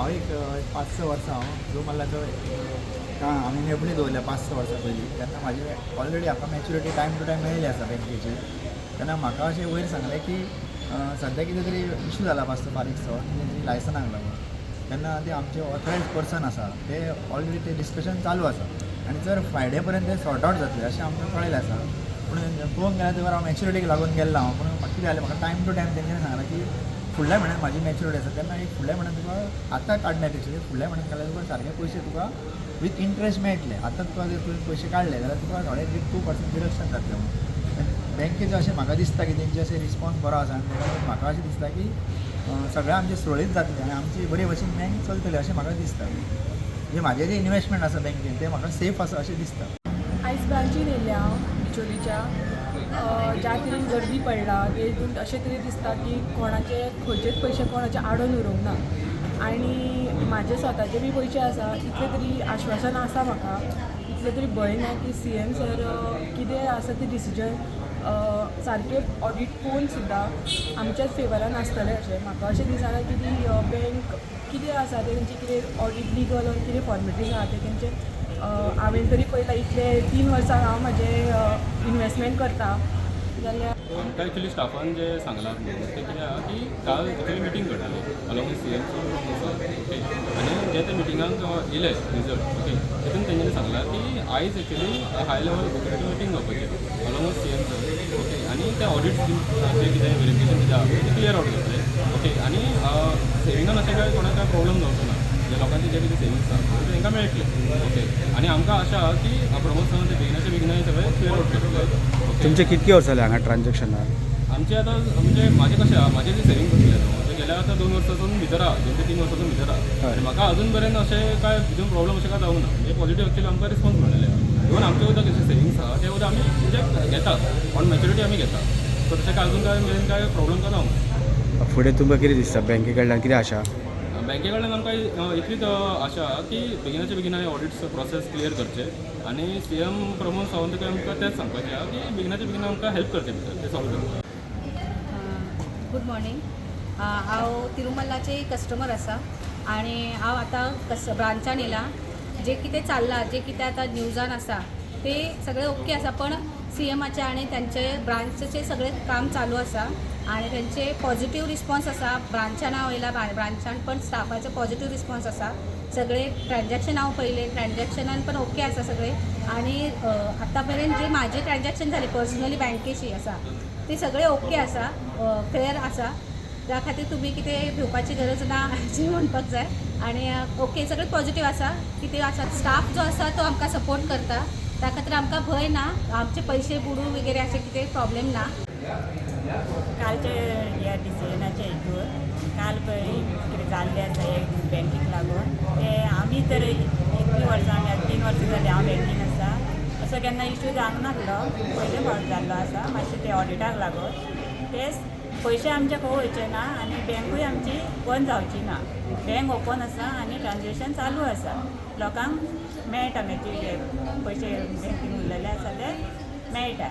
हांव एक 5-6 वर्सां हांव तिरुमल्लाचो हांवें एफडी दवरल्या 5-6 वर्सां पयलीं, तेन्ना म्हाजी ऑलरेडी म्हाका मॅच्युरिटी टायम टू टायम मेळिल्ली आसा बँकेची. तेन्ना म्हाका अशें वयर सांगलें की सद्या कितें तरी इशू जाला मातसो बारीकसो कितें तरी लायसनाक लागून. तेन्ना ते आमचे ऑथरायज पर्सन आसा ते ऑलरेडी ते डिस्कशन चालू आसा आनी जर फ्रायडे पर्यंत ते सॉर्ट आवट जातले अशें आमकां कळिल्लें आसा. पूण पळोवंक गेल्यार ते हांव मॅच्युरिटीक लागून गेल्लो हांव, पूण म्हाका कितें जालें, म्हाका टायम टू टायम तेंच्यांनी सांगलां की फुडल्या म्हयन्यात म्हाजी मॅच्युरिटी आसा, तेन्ना एक फुडल्या म्हयन्यात तुका आतां काडना एक्चुली फुडल्या म्हयन्यात काडल्यार तुका सारके पयशे तुका विथ इंट्रस्ट मेळटले. आतां तुका जर तुवें पयशे काडले जाल्यार तुका थोडे 2% डिडक्शन जातलें म्हणून. बँकेचें अशें म्हाका दिसता की तेंचे अशें रिस्पॉन्स बरो आसा आनी ताका लागून म्हाका अशें दिसता की सगळें आमचें सुरळीत जातलें आनी आमची बरे भशेन बँक चलतली अशें म्हाका दिसता. म्हणजे म्हाजें जें इनवेस्टमेंट आसा बँकेन तें म्हाका सेफ आसा अशें दिसता. आयज ब्रांचीन येयल्लें हांव बिचोलीच्या, ज्या तरेन गर्दी पडला तेतून अशें तरी दिसता की कोणाचे खंयचेच पयशे कोणाचे आडोवन उरोंक ना आनी म्हाजे स्वताचे बी पयशे आसा इतलें तरी आश्वासन आसा म्हाका, इतलें तरी भंय ना की सीएम सर कितें आसा तें डिसिजन सारकें ऑडीट पळोवन सुद्दां आमच्याच फेवरान आसतलें अशें म्हाका अशें दिसना की ती बँक कितें आसा तें तेंचें कितें ऑडीट लिगल ऑर कितें फॉर्मेलिटीज आसा तें तेंचें हांवें तरी पळयलां इतले 3 वर्सां हांव म्हाजें इनवेस्टमेंट करता जाल्यार आमकां एक्चुली स्टाफान जें सांगलां तें कितें आहा की काल एक्चुली मिटींग घडली along with CM sir, sir, okay. आनी जे ते मिटिंगाक येयले रिजल्ट, ओके, तितून तेंच्यांनी सांगलां की आयज actually high level executive meeting जावपाची along with CM sir, okay. आनी ते ऑडिट्स जे कितें वेरिफिकेशन कितें आहा तें क्लियर आवट जातलें, ओके. आनी सेविंगान अशें कांय कोणाक कांय प्रॉब्लम जावचो ना, जे लोकांचे जे कितें सेविंग्स आहा ते तांकां मेळटले, ओके. आनी आमकां आशा आहा की प्रमोद सरान ते बेगिनाचे बेगीन सगळें क्लियर आवट करतले. तुमचे कितके वर्सां जाले हांगा ट्रान्झॅक्शनाक? आमचे आतां म्हणजे म्हाजें कशें आहा, म्हाजें जें सेविंग बसलें न्हू तें गेल्या आतां 2 वर्सांसून भितर आहा, 2 ते 3 वर्सांसून भितर आहा आनी म्हाका अजून पर्यंत अशें कांय भितून प्रॉब्लम अशें कांय जावंक ना. म्हणजे पॉझिटीव एक्चुअली आमकां रिस्पॉन्स मेळ्ळेलें आहा. इवन आमचे सुद्दां कशें सेविंग्स आहा तें सुद्दां आमी म्हणजे घेतात ऑन मॅच्युरिटी आमी घेतात, सो तशें कांय अजून कांय मेरेन कांय प्रॉब्लम कांय जावंक ना. फुडें तुमकां कितें दिसता बँके कडल्यान कितें आशा? बँके कडल्यान आमकां इतलीच आशा आहा की बेगिनाच्या बेगीन ऑडिट्स प्रोसेस क्लियर करचे आनी सीएम प्रमोद सावंत आमकां तेंच सांगपाचें आहा की बेगिनाच्या बेगीन आमकां हेल्प करचें भितर तें सॉल्व करपाक. गुड मॉर्निंग, हांव तिरुमल्लाचे कस्टमर आसा आनी हांव आतां ब्रांचान येयलां. जे कितें चल्लां, जे कितें आतां न्यूजान आसा ते सगळें ओके आसा, पण सीएमाचे आनी तांचे ब्रांचचे सगळें काम चालू आसा आनी तेंचे पॉझिटीव रिस्पॉन्स आसा. ब्रांचान हांव येयलां, ब्रांचान पण स्टाफाचो पॉझिटीव रिस्पॉन्स आसा. सगळे ट्रान्झॅक्शन हांव पळयलें, ट्रान्झॅक्शनान पण ओके आसा सगळे. आनी आतां मेरेन जे म्हाजे ट्रान्झॅक्शन जाले पर्सनली बँकेशी आसा ते सगळे ओके आसा, फेर आसा. त्या खातीर तुमी कितें भिवपाची गरज ना अशें म्हणपाक जाय. आनी ओके सगळें पॉझिटीव आसा. कितें आसा स्टाफ जो आसा तो आमकां सपोर्ट करता, त्या खातीर आमकां भंय ना, आमचे पयशे बुडू वगैरे अशें कितें प्रॉब्लेम ना. कालचे ह्या डिसिजनाच्या हितून काल पळय कितें जाल्लें आसा हे बँकेक लागून ते आमी तर इतलीं वर्सां आमी आतां 3 वर्सां जालीं हांव बँकेन आसा, असो केन्ना इशू जावंक नासलो, पयले फावट जाल्लो आसा. मातशें ते ऑडिटाक लागून ते पयशे आमचे खंय वयचे ना आनी बँकूय आमची बंद जावची ना. बँक ओपन आसा आनी ट्रान्झेक्शन चालू आसा, लोकांक मेळटा मॅच्युरिटी पयशे बँकेन उरलेले आसा ते मेळटा.